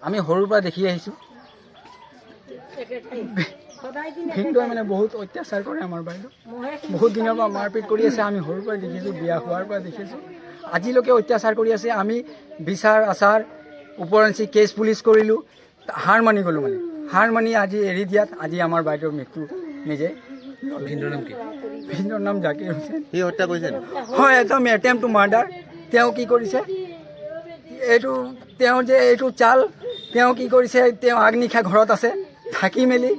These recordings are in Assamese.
আমি সৰুৰ পৰা দেখি আহিছোঁ, ভিনদেউৱে মানে বহুত অত্যাচাৰ কৰে আমাৰ বাইদেউ। বহুত দিনৰ পৰা মাৰপিট কৰি আছে। আমি সৰুৰ পৰা দেখিছোঁ, বিয়া হোৱাৰ পৰা দেখিছোঁ, আজিলৈকে অত্যাচাৰ কৰি আছে। আমি বিচাৰ আচাৰ ওপৰঞ্চি কেছ পুলিচ কৰিলোঁ, হাৰ মানি গ'লোঁ। মানে হাৰ মানি আজি এৰি দিয়াত আজি আমাৰ বাইদেউৰ মৃত্যু নিজে। ভিনদেউৰ নাম কি? ভিনদেউৰ নাম জাকিৰ হুছেইন। সি হত্যা কৰিছে নেকি? হয়, একদম এটেম্প টু মাৰ্ডাৰ। তেওঁ কি কৰিছে এইটো, তেওঁ যে এইটো চাল, তেওঁ কি কৰিছে, তেওঁ আগনিশা ঘৰত আছে, থাকি মেলি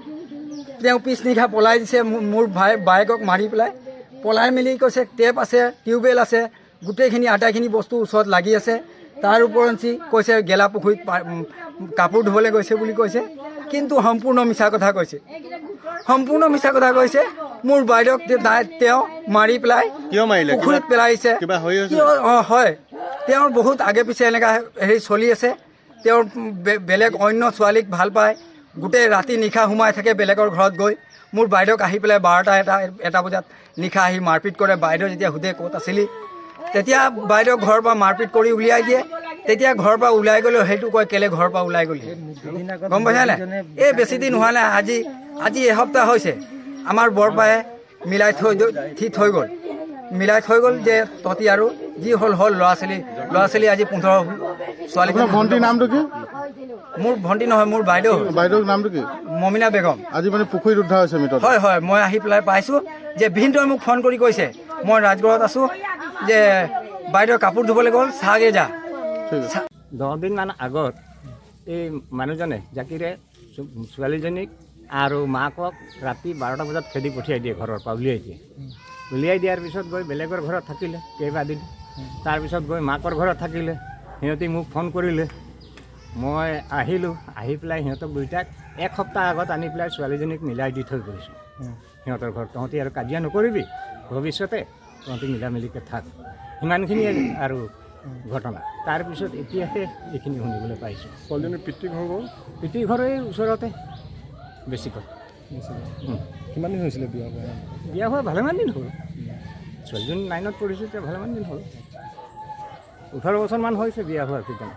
তেওঁ পিছ নিশা পলাই দিছে। মোৰ ভাই বায়েকক মাৰি পেলাই পলাই মেলি কৈছে টেপ আছে, টিউবৱেল আছে, গোটেইখিনি আটাইখিনি বস্তু ওচৰত লাগি আছে। তাৰ ওপৰঞ্চি কৈছে গেলা পুখুৰীত কাপোৰ ধুবলৈ গৈছে বুলি কৈছে, কিন্তু সম্পূৰ্ণ মিছা কথা কৈছে, সম্পূৰ্ণ মিছা কথা কৈছে। মোৰ বাইদেউক তেওঁ মাৰি পেলাই কিয় মাৰিলে? পুখুৰীত পেলাইছে। কিবা হৈ আছে? কিয়? অঁ হয়, তেওঁৰ বহুত আগে পিছে এনেকুৱা হেৰি চলি আছে। তেওঁৰ বেলেগ অন্য ছোৱালীক ভাল পায়, গোটেই ৰাতি নিশা সোমাই থাকে বেলেগৰ ঘৰত গৈ। মোৰ বাইদেউক আহি পেলাই 12টা এটা বজাত নিশা আহি মাৰপিট কৰে। বাইদেউ যেতিয়া সোধে ক'ত আছিলি, তেতিয়া বাইদেউক ঘৰৰ পৰা মাৰপিট কৰি উলিয়াই দিয়ে। তেতিয়া ঘৰৰ পৰা ওলাই গ'লেও সেইটো কয় কেলে ঘৰৰ পৰা ওলাই গ'লি, গম পাইছা নাই? এই বেছি দিন হোৱা নাই, আজি এসপ্তাহ হৈছে। আমাৰ বৰপায়ে মিলাই থৈ থৈ গ'ল, মিলাই থৈ গ'ল যে তহঁতি আৰু যি হ'ল হ'ল, ল'ৰা ছোৱালী আজি 15 ছোৱালী। আপোনাৰ ভণ্টিৰ নামটো কি? মোৰ ভণ্টি নহয়, মোৰ বাইদেউ। বাইদেউৰ নামটো কি? মমিনা বেগম। আজি মানে পুখুৰীত উদ্ধাৰ হৈছে মৃতদেহ? হয় হয়, মই আহি পেলাই পাইছোঁ যে ভিনদেউৱে মোক ফোন কৰি কৈছে মই ৰাজগড়ত আছোঁ, যে বাইদেউ কাপোৰ ধুবলৈ গ'ল, চাগে যা। ঠিক আছে। 10 দিনমান আগত এই মানুহজনে জাকিৰে ছোৱালীজনীক আৰু মাকক ৰাতি 12টা বজাত খেদি পঠিয়াই দিয়ে, ঘৰৰ পৰা উলিয়াই দিয়ে। উলিয়াই দিয়াৰ পিছত গৈ বেলেগৰ ঘৰত থাকিলে কেইবাদিন। তাৰপিছত গৈ মাকৰ ঘৰত থাকিলে। সিহঁতি মোক ফোন কৰিলে, মই আহিলোঁ। আহি পেলাই সিহঁতক দুইটাক এক সপ্তাহ আগত আনি পেলাই ছোৱালীজনীক মিলাই দি থৈ গৈছোঁ সিহঁতৰ ঘৰত। তহঁতি আৰু কাজিয়া নকৰিবি ভৱিষ্যতে, তহঁতি মিলা মিলিকৈ থাক, সিমানখিনিয়ে আৰু ঘটনা। তাৰপিছত এতিয়াহে এইখিনি শুনিবলৈ পাইছোঁ। ছোৱালীজনীৰ পিতৃ ঘৰ ক'ত? পিতৃ ঘৰৰ এই ওচৰতে বেছিকৈ। কিমান দিন হৈছিলে বিয়া হোৱা? বিয়া হোৱা ভালেমান দিন হ'ল। ছোৱালীজনী নাইনত পঢ়িছে তেতিয়া, ভালেমান দিন হ'ল, 18 বছৰমান হৈছে বিয়া হোৱাৰ কিজানি।